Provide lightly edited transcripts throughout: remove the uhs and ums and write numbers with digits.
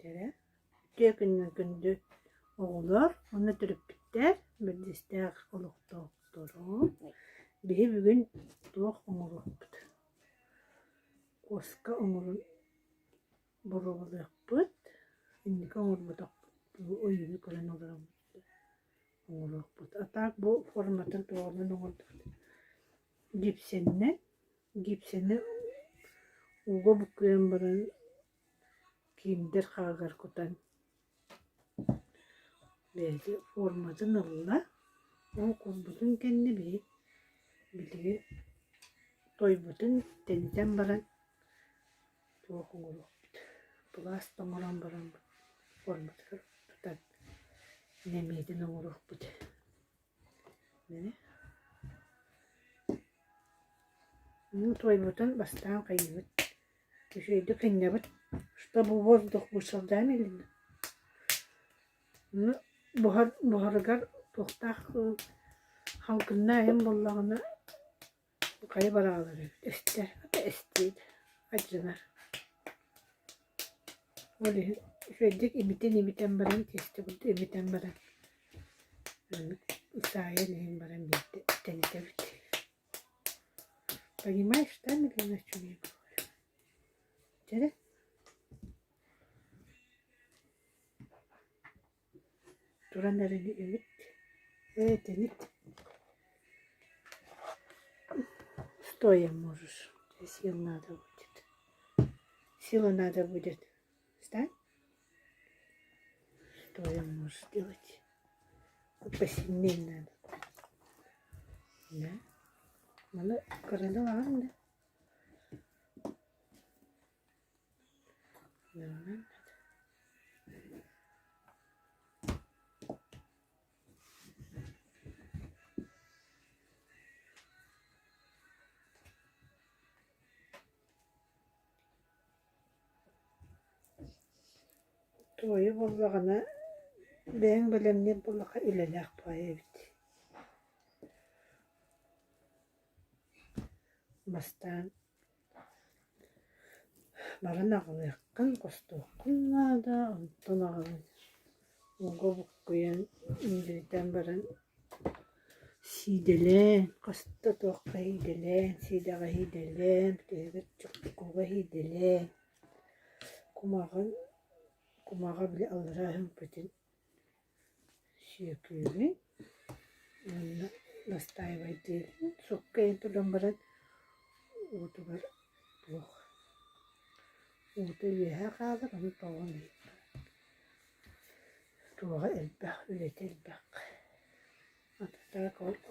Эрэ Үтүө күнүнэн күндү оҕолор уонна төрөппүттэр, мэлдьэстээх олохтоохторо. Биһи бүгүн туох оҥоруохпут? Куоска оҥорон боруобалыахпыт. Инники оҥорботохпут ойууну көрөн олоробут оҥоруохпут. А так бу форматын туоҕунан оҥордубут? Гипсэннэн, гипсэни ууга буккуйан баран Киндер хаагар кутан бэйэтэ форматын ылла, ол курбутун кэннэ биһи билигин тойбутун тэнитэн баран туох оҥоруохпут, пласт оҥорон баран форматыгар тутан нэмиэтин оҥоруохпут. Туойбутун бастаан хайыыбыт, үчүгэйдик кынньабыт, чтобы воздух вышел да медленно. Буһар буһарыгар туохтаах халгыннаах иһин буоллаҕына хайа бараалар эбит эстэр, ата эстиир, алдьанар. Ол иһин үчүгэйдик имитэн-имитэн баран, тиэстэ курдук имитэн баран маннык саайан иһэн баран биирдэ тэнитэбит. Понимаешь, да, Милена, о чем я говорю? Дьэ Туран эрэн имит, ээ тэнит. Стоя можешь, сил надо будет. Сила надо будет. Встань. Стоя можешь делать. Посильнее надо. Да. Маны кыраны ылаҕын да. Нормально. Туойу буоллаҕына бэйэҥ бэлэмниир буоллахха үлэлээх баҕайы эбит. Бастаан баран аҕалыаххын, хостуоххун наада, онтон аҕалан ууга буккуйан илдьиритэн баран сиидэлээн, хаста туохха сиидэлээн, сиидэҕэ сиидэлээн, бүтэһигэр чоккуга сиидэлээн, кумаҕын кумаҕа били аллараа өҥпүтүн сүөкүүбүн уонна настаивайдыыбын, сокко иһэн туран баран уутугар туох уута үөһэ хаалар, ону тоҕон иһиппин Туоҕа элбэх, үлэтэ элбэх.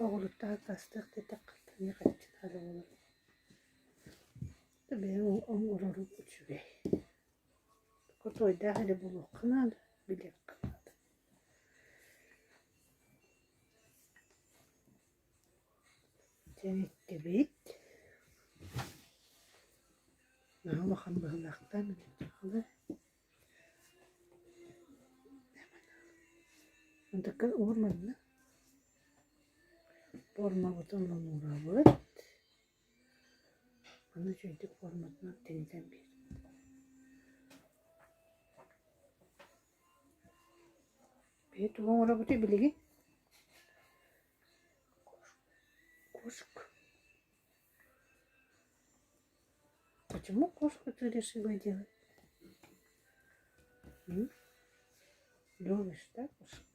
Оҕуруттаах аккаастыах диэтэххэ эмиэ харчы наада буолар. Бэйэҥ оҥороруҥ үчүгэй. Хотуойдаах эрэ буолуохха наада, билиэххэ наада. Тэниттибит. Наһаа улахан быһыылаахтаан Онтукка уур манна. Формабытын ылан уурабыт. Аны үчүгэйдик форматынан тэнитэн биэр. Бэйэ тугу оҥоробутуй билигин? Кошка. Почему кошку ты решила делать? М? Любишь, да, кошку?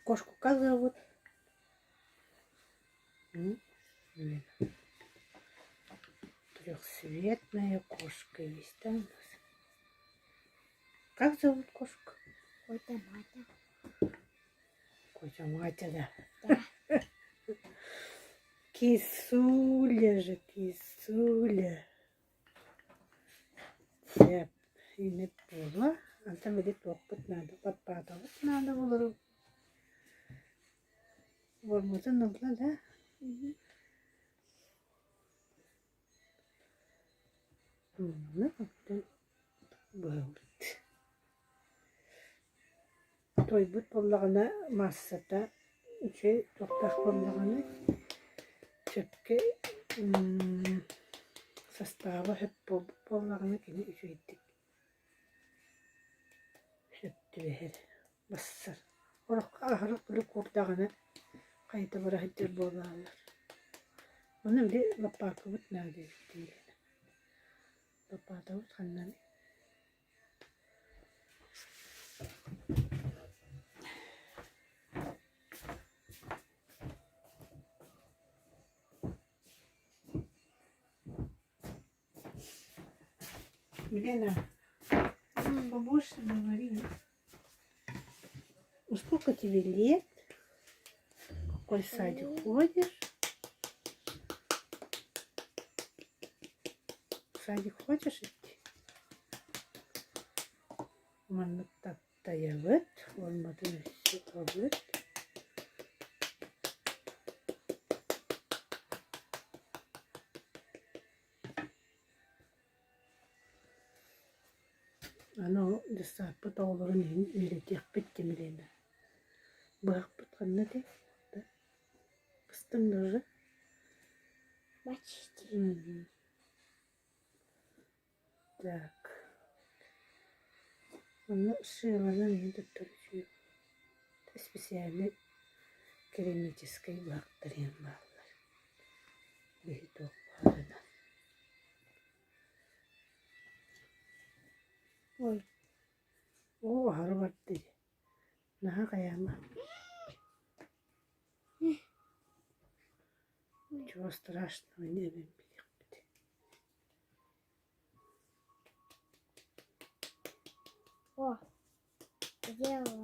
Кошку как зовут? М? Трехцветная кошка есть, да, у нас? Как зовут кошку? Котя Матя. Котя Матя, да. Да. Кисуля же, кисуля. Сөп, имит буолла. Антон били туохпут наада, лаппаатабыт наада буолару. Уормутун ылла да? Онно оттон быһабыт. Тойбут буоллаҕына маассата үчүгэй туохтаах буоллаҕына. Сөпкө састааба сөп буолбут буоллаҕына кини үчүгэйдик сөп түбэһэр, бассар. Ороххо аһара били куурдаҕына хайыта бара сылдьар буолааллар. Ону били лаппаакыбыт наада эбит дииллэр. Лаппаатабыт ханнаный? Елена, побольше говори. Сколько тебе лет? В какой садик ходишь? В садик хочешь идти? Маннык таптайабыт, форматын өссө ылабыт. Аны ол дьыссааппыт оҕолорун иһин үөрэтиэхпит Тимирина. Быһахпыт ханна этэй? Быстыҥ да Почти. Так. Онно шиланан иһин туттар үчүгэй. Специальнай керамическай быһахтар иһин бааллар. Биһи туох баарынан. Ой. Оо, аһары барда дии. Наһаа хайаама. Ничего страшного, не эбэн билиэхпит. О, сделала.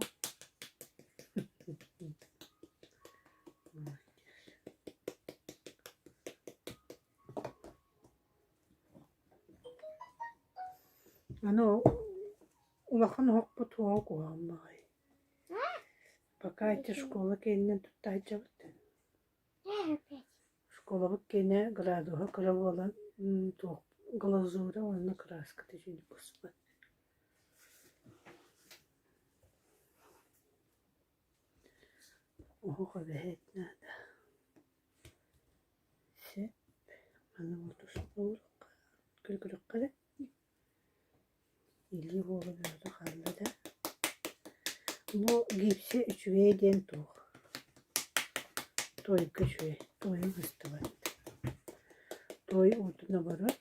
Молодец. Аны улахан оһохпут уоҕа куһаҕан баҕайы. Пока ити школа кэннинэн тутта сылдьабыт. Школабыт киэнэ градуһа кыра буолан туох глазура уонна краската үчүгэйдик буспат. Оһох эбэһээт наада. Сөп. Аны туспа күлгүрүххэ эрэ. Илии буола бөҕөтө хаалла да. Бу гипсэ үчүгэй диэн туох? Туойга үчүгэй, туойу быстыбат. Туой уутун оборор.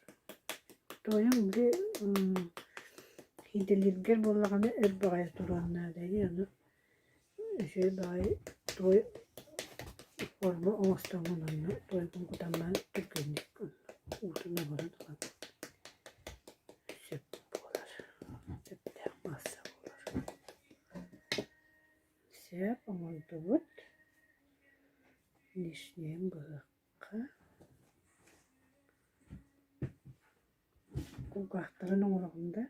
Туойуҥ били иитиллиргэр буоллаҕына өр баҕайы туруон наада дии, ону үчүгэй баҕайы туой форма оҥостоҥҥун онно туойгун кутаммаан түргэнник уутун оборон ылан сөп буолар, сөптөөх маасса буолар. Сөп оҥордубут. Лишнейин быһыахха. Кулгаахтарын оҥороҕун да?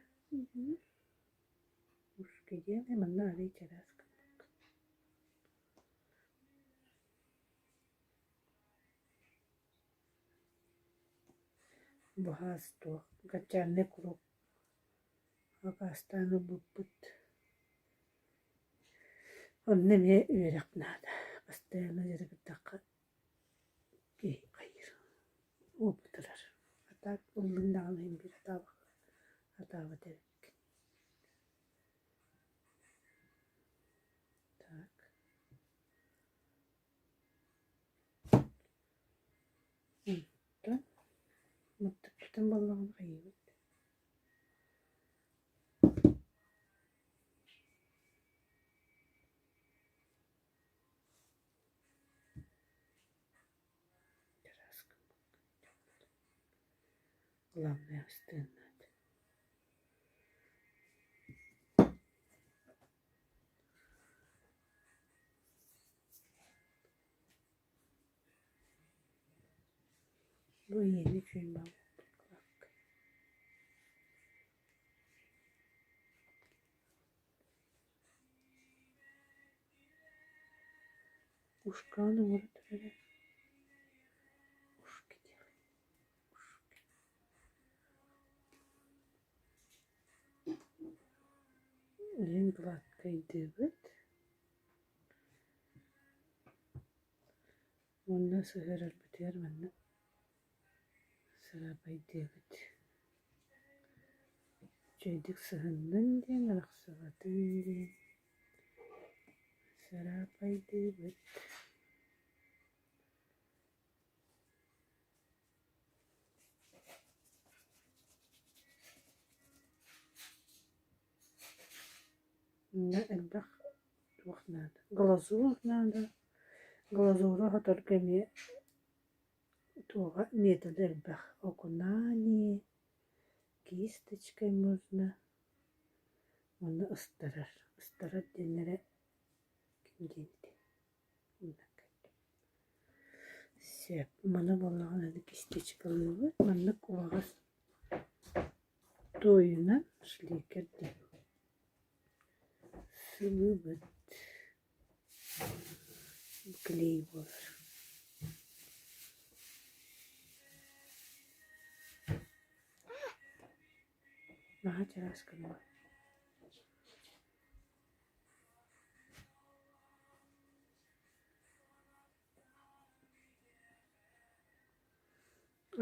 Ушки диэн манна арыый чараас гыммыккын. Баһаас туох гончарный круг акаастаан ылбыппыт. Онно эмиэ үөрэх наада. Постоянно дьарыгырдахха киһи хайыыр, уопутурар. А так ыллыҥ даҕаны иһин биир сатаабат эбиккин. Так. Онтон маттыкпытын буоллаҕына хайыыбыт? Главное астыаннаат. Бу ийэни үчүгэй баҕайы Ушкаан оҥоро турара ушки диэх ушки Илин гладкайдыыбыт. Уонна сыһыарарбытыгар манна сыраапайдыыбыт. Үчүгэйдик сыһыннын диэн, арахсыбатын диэн сыраапайдыыбыт. Манна элбэх туох наада, глазурь наада, глазуру хоторго эмиэ туоҕа метода элбэх окунание, кисточкой можно уонна ыстарар, ыстарар диэннэрэ ким диэн этэй Сөп, маны буоллаҕына кисточкалыыбыт, маннык убаҕас туойунан шликер диэн сыбыыбыт клей буолар. Наһаа чараас гынна.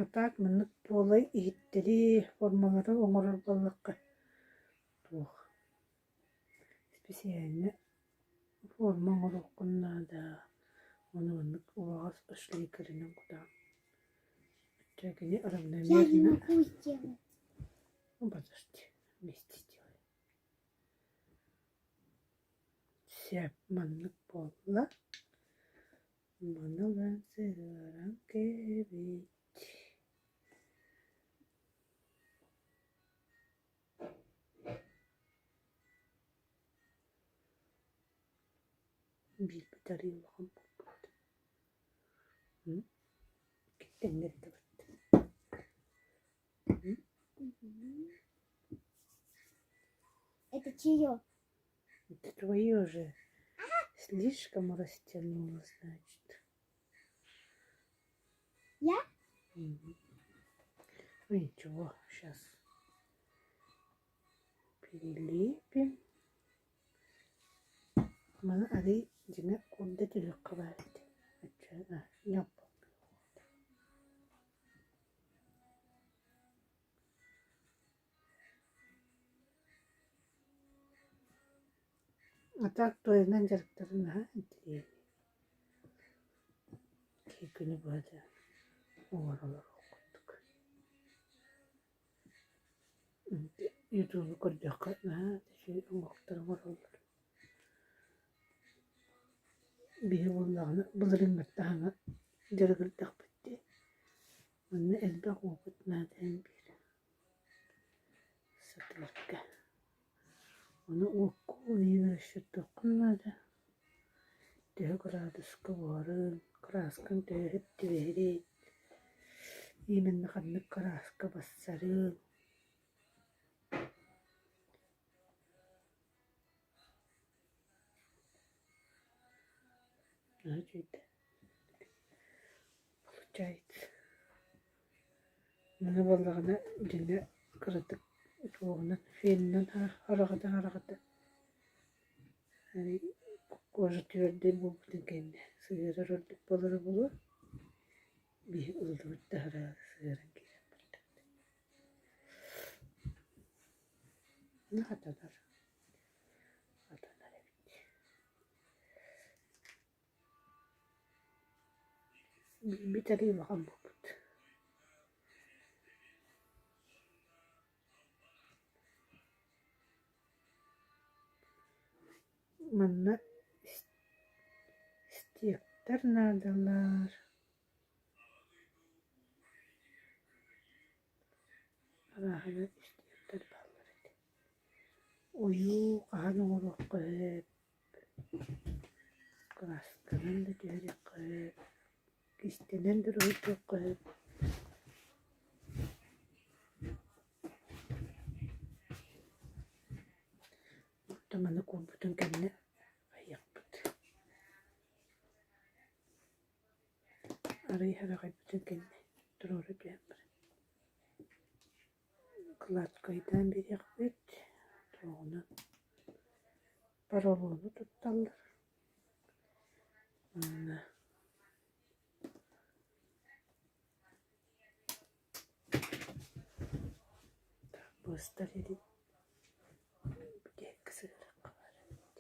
А так маннык буолай иһиттэри, формалары оҥорор буоллахха туох специально форма оҥоруоххун наада уонна маннык убаҕас шликеринэн кутаҕын. Оччо кини Я не равномерно могу сделать. Ну подожди, вместе сделаем. Сөп, маннык буолла. Маны ылан сыһыаран кэбит. Биирбит арыый улахан буолбут. Тэҥҥэ да Это чье? Это твои уже слишком растянуло, значит. Я? Угу. Ну ничего, сейчас перелепим. Маны арый дьиҥэ курда түһүөххэ баар этэ. А так туойунан дьарыктарын наһаа интэриэһинэй. Киһи күнү быһа да оҥоро олоруох курдук. Ютубу көрдөххө наһаа үчүгэй оҥоһуктары оҥороллор. Биһи буоллаҕына былырыыҥҥыттан саҥа дьарыгырдахпыт дии. Манна элбэх опыт наада эн биир сатыырга. Ону уоккун иһин расчеттуоххун наада. Төһө кыраадыска буһарын, кырааскаҥ төһө сөп түбэһэрин, именно ханнык кырааска барсарын. Наһаа үчүгэй Получается. Маны буоллаҕына дьиҥэ кыратык туоҕунан фенинэн хараҕата-хараҕата кожа түөрдэй буолбутун кэннэ сыһыарар ордук буолара буолуо. Биһи ыллыбыт да сыһыаран киирэн бардыбыт. Хатанар. Хатанар эбит. Билбит арыы улахан буолбут. Манна стектэр наадалар, арааһына стектэр бааллар этэ. Ойуу хаһан оҥоруохха сөп, кыраасканан да түһэриэххэ сөп, кистэнэн да уруһуйдуохха сөп. Оттон маны куурбутун кэннэ хайыахпыт. Арыый хараҕайбытын кэннэ туруора түһэн баран кладкайдаан биэриэхпит, туоҕунан поролону тутталлар уонна. Быстар илин бүтэһиккэ сыһыарыахха баар эбит.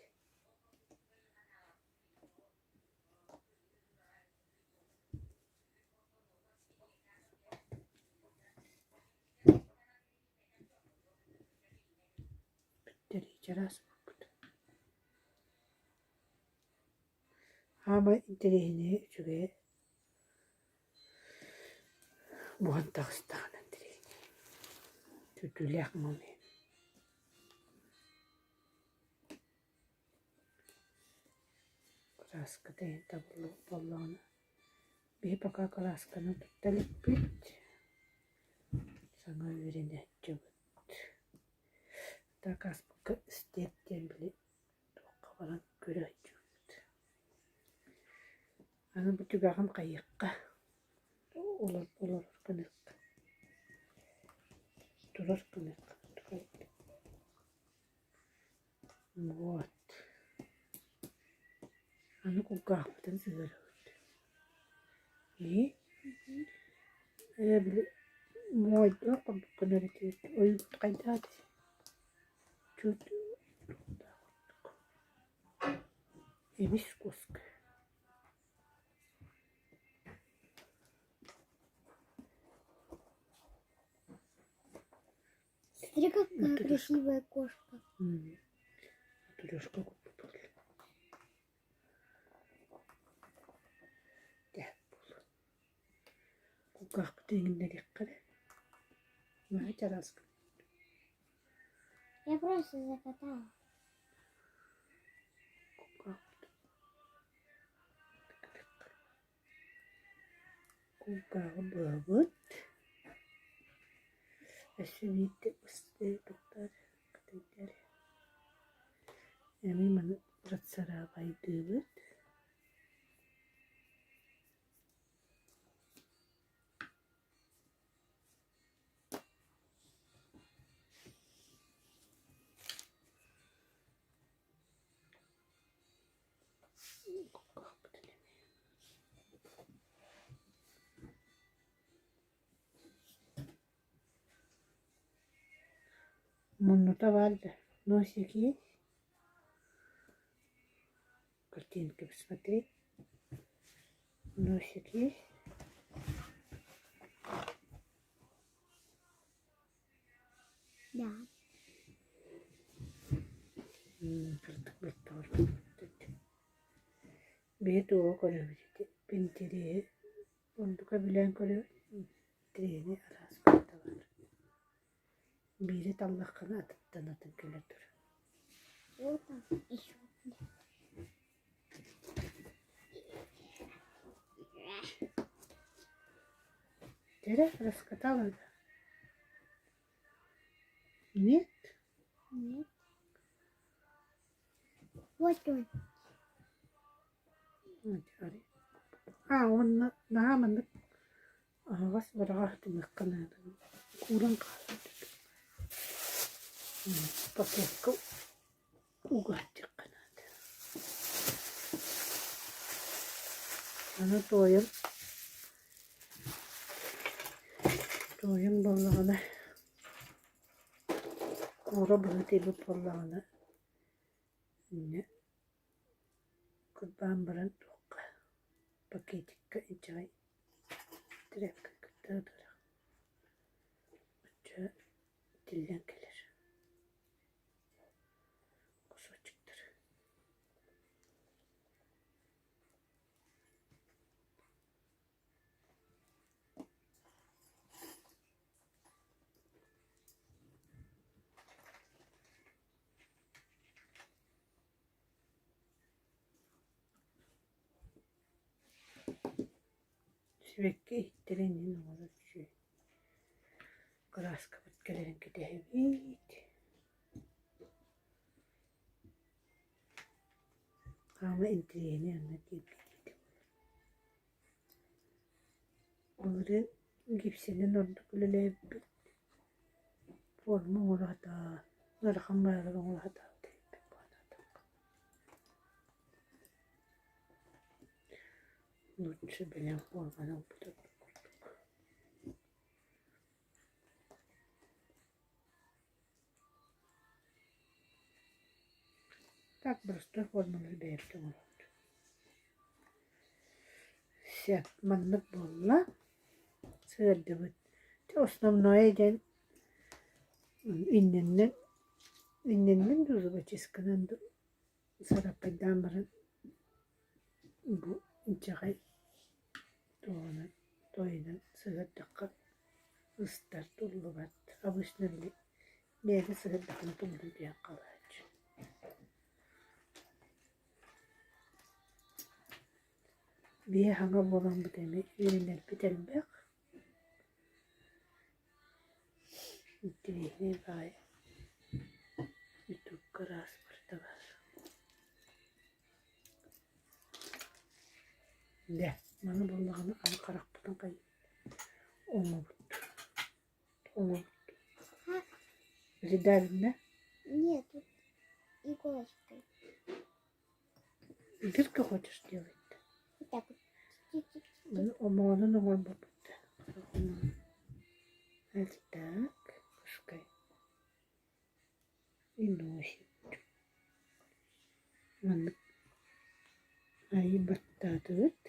Бүттэрии чараас буолбут. Хаамай интэриэһинэйэ үчүгэйэ буһан таҕыстаҕына интэриэһинэй. Түтүүлээх момент. Кырааската иһин табыллыбыт буоллаҕына, биһи пока кыраасканы тутта иликпит, саҥа үөрэнээччибит. Так ааспыкка степ диэн били туохха баран көрө сылдьыбыт. Аны бу түгэҕин хайыахха, олорор гыныахха, турар гыныахха Вот. Аны кулгаахпытын сыһыарабыт. И ээ били моойдоох курдук гынар этибит. Ойуубут хайдаат чуть туохтаах курдук. Эмис куоска. Смотри, какая красивая кошка. Матрешка куппут Кулгаахпыт иҥиннэриэххэ эрэ. Наһаа чарааска. Я просто закатала. Кулгаахпыт. Кулгааҕы быһабыт. Өссө биирдэ тохтоор, кытайдар эмиэ маны рацарабайдыыбыт. Кулгаахпытын эмиэ Муннута баар да, носик есть? Картинки посмотри. Носик есть? Да. Кырдык Биһи туоҕу көрөбүт ити Пинтереһи онтука билэн көрөбүт Интэриэһинэй араас барыта баар. Биири таллаххына атыттан атын кэлэ тур. Вот там еще. Терэ раскатала да? Нет? Нет. Вот он. А уонна наһаа маннык аһаҕас быраҕа сытымыахха наада кууран хаалар пакетка угааттыахха наада Аны туойан туойан буоллаҕына куура быһыытыйбыт буоллаҕына инньэ кырбаан баран туохха пакетикка инчэҕэй тряпка кытта ытыра оччо тиллэн кэлэр кусочектар. Сибэкки иһиттэрэ иннин оҥорор үчүгэй. Кырааскабыт кэлэрин кэтэһэбит. Хаама интэриэһинэй онно тиийбит Былырыын гипсинэн ордук үлэлээбиппит. Форма оҥоро сатаан, ыарахан баайалары оҥоро сатаабыт эбиппит буолаатахха. Лучше бэлэм форманы ылбыт ордук курдук. Так простой формалары бэйэбит оҥоробут. Сөп, маннык буолла. Сыардыбыт. Дьэ основное диэн инниннэн инниннэн дуу зубочистканан дуу сараппайдаан баран бу инчэҕэй туоҕунан туойунан сыһыардахха ыстар туллубат. Обычно били бэйэтэ сыһыардаххына туллуу диэн хаалааччы. Биһи хаҥа буоламмыт эмиэ үөрэнэрбит элбэх. Интириэһинэй баҕайы ютубка араас барыта баар. Дьэ, маны буоллаҕына аны харахпытын хайыы оҥобут. Оҥобут. Видали, Нет, тут иголочкой. Дырка хочешь делать-то? Вот так вот. Чик-чик-чик. Маны омоонун оҥорбуппут да. Вот так, пускай. И носит. Маннык айыы баттаатыбыт.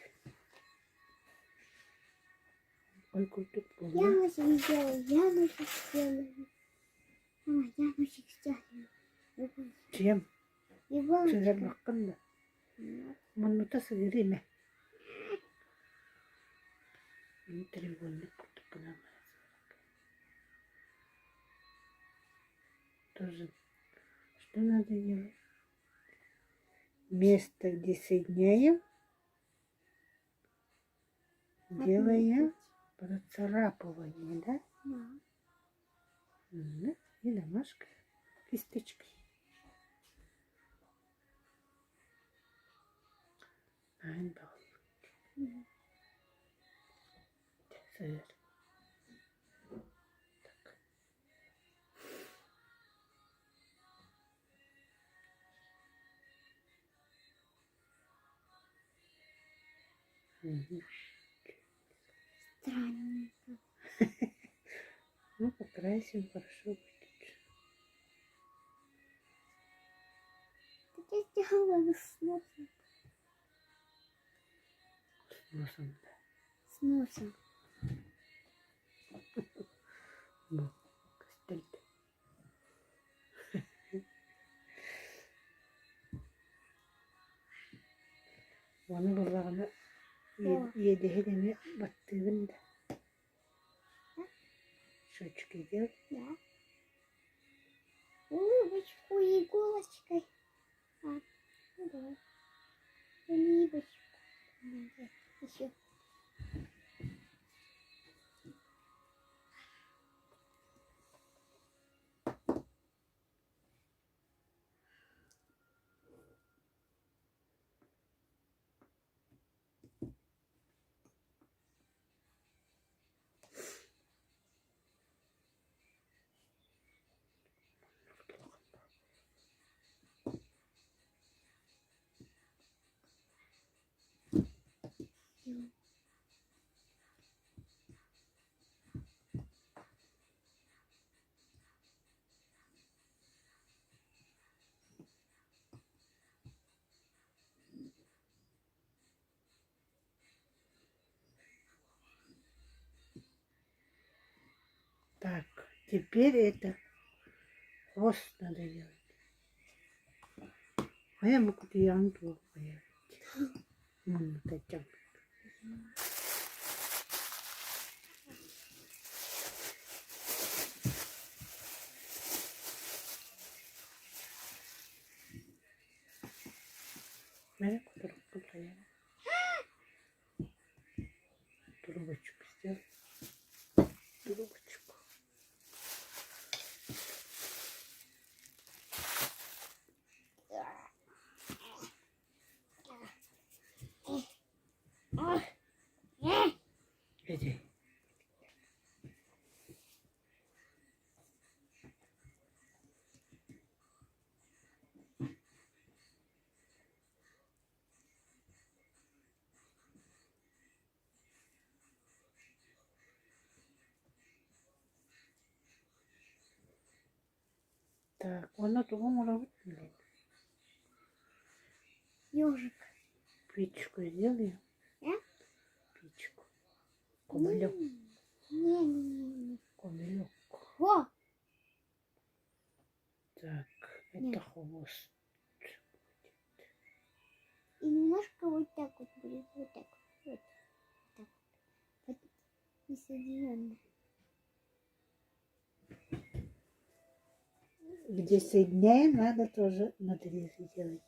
Ой курдук Я буолла. носик сделаю, я носик сделаю. Мама, я носик сделаю. Чем? Иголочкой. Сыһыарбаккын да. Муннута сыһыары имэ. Треугольник курдук гынан Тоже что надо делать? Место, где соединяем, делаем процарапывание, да? Да. И домашка кисточкой. Аан Сыр. Так. Мгм. Странненько. Ну, покрасим, хорошо будет. Так я сделала с носом. С носом, да. С носом. Бу, көстөлдө. Ону буоллаҕына иэдэһин эмиэ баттыыбын да. Щечки делай. Да. Улыбочку иголочкой. А, ну давай. Улыбочку. Надо еще. Так, теперь это хвост надо делать. Хайа мукутуйаҕын туох хайа муннутаччам. Мэрэ кутурукпун хайа трубочку сделай. Трубочку. Иди. Так, уонна тугу оҥоробут? Ежик. Печку сделаем? А? Печку. Кумылек. Не-не-не. Кумылек. Во! Так, это хвост будет. И немножко вот так вот будет. Вот так вот. Вот так вот. Вот не соединенно. Где соединяем, надо тоже надрезы делать.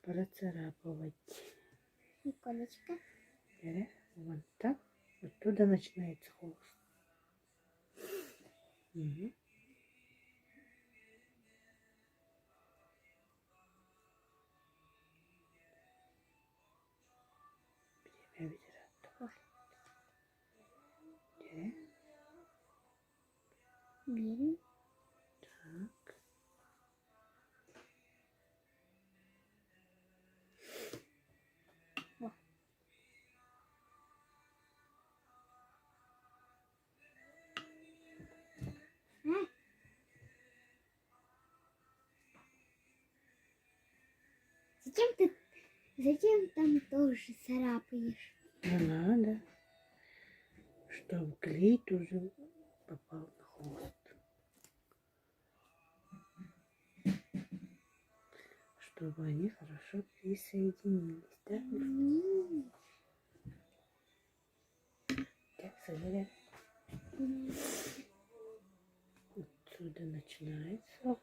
Процарапывать. Иконочка. Да, вон так. Оттуда начинается хвост. Угу. Берем. Так. Во. А? Зачем ты, зачем там тоже царапаешь? Не надо, чтобы клей тоже попал на хвост. Чтобы они хорошо присоединились, да? М. Так, смотри. Отсюда начинается хвост.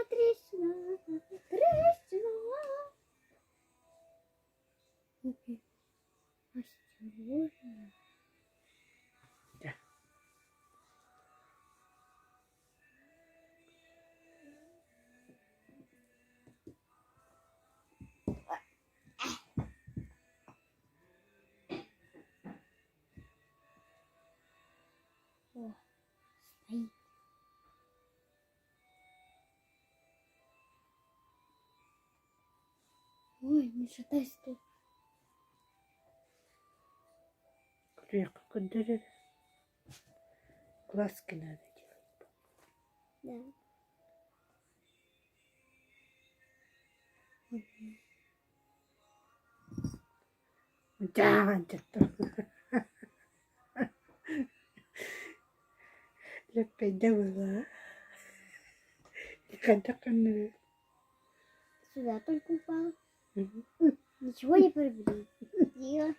Отлично, отлично. Осторожно. Да. О, стоит. Ой, не шатайся тут. Крепко дыры. Глазки надо делать. Да. Да, где-то. Леппейдэ была. Хайдах Сюда только упал. Ничего не повредила.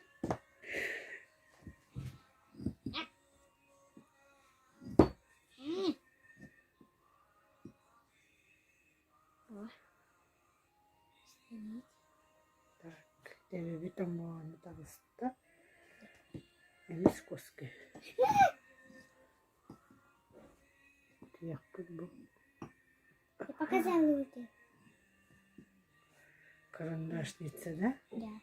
О. Стоит. Так, төбөбүт омооно таҕыста. Эмис куоска. Туйахпыт бу Я показала уже. карандашница, да? Да.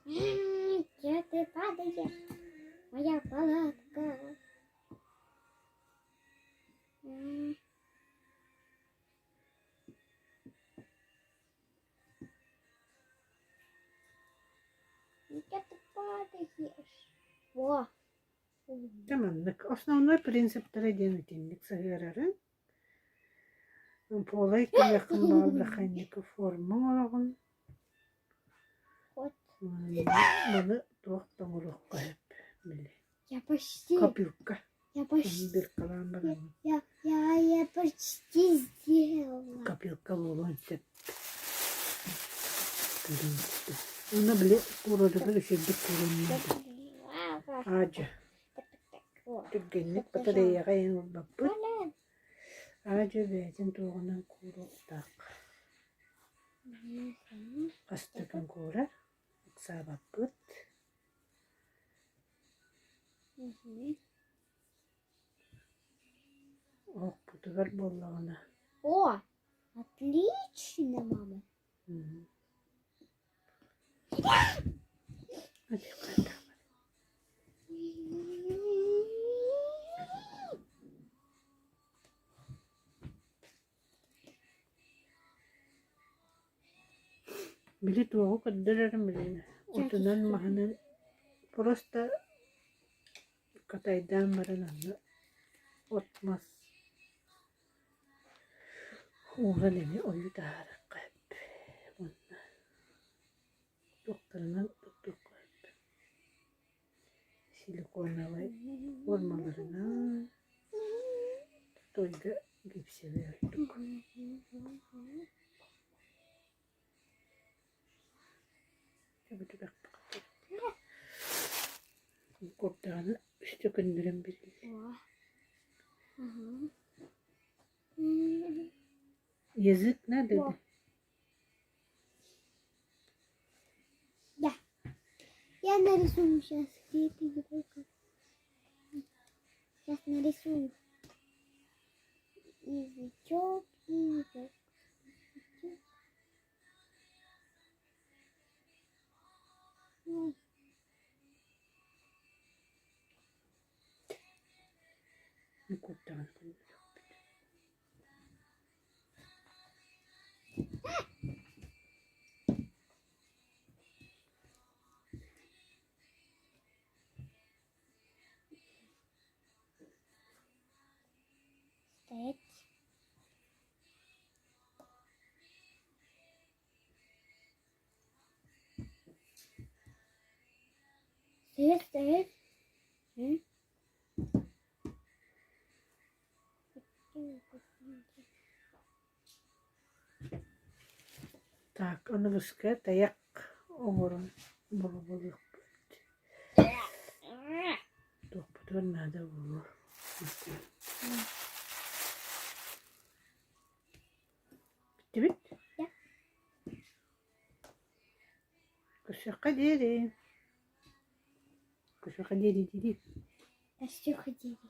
Где ты падаешь? Моя палатка. М. Где ты падаешь? Во. Дьэ маннык основной принциптара диэн итинник сыһыарарын Полай кэлиэххин баҕардаххынньыка форма оҥороҕун Вот. Маны туох да оҥоруохха сөп били Я почти, копилка я почти, биркалаан бараҥҥын я почти сделала. Копилка буолуон сөп Уонна били куурарыгар үчүгэйдик кууруон наада Аадьа түргэнник батареяҕа иһэн ылбаппыт Аадьа бэйэтин туоҕунан кууруохтаах Хас да күн куурар ыксаабаппыт Оһохпутугар буоллаҕына О, отлично, мама. Били туоҕу көрдөрөрүм билин отунан маһынан просто. Катайдаан баран онно от-мас ууран эмиэ ойуу таһаарыахха сөп уонна туохтарынан туттуохха сөп силиконовай формаларынан тойго гипсевэй ордук. Курдаҕына үстэ көннөрөн бэриллэр. Язык надо да? Да. Я нарисую сейчас. Где эта иголка? Сейчас нарисую. Язычок и язык. Ой. Курдаҕына көннөрүөхпүт. Стоять. Стоять, стоять. М? Так, аныгыска тайах оҥорон боруобалыахпыт. Туохпутугар наада буолуо. Бүттүбүт? Көрсүөххэ диэри. Көрсүөххэ диэри дири. Көрсүөххэ диэри.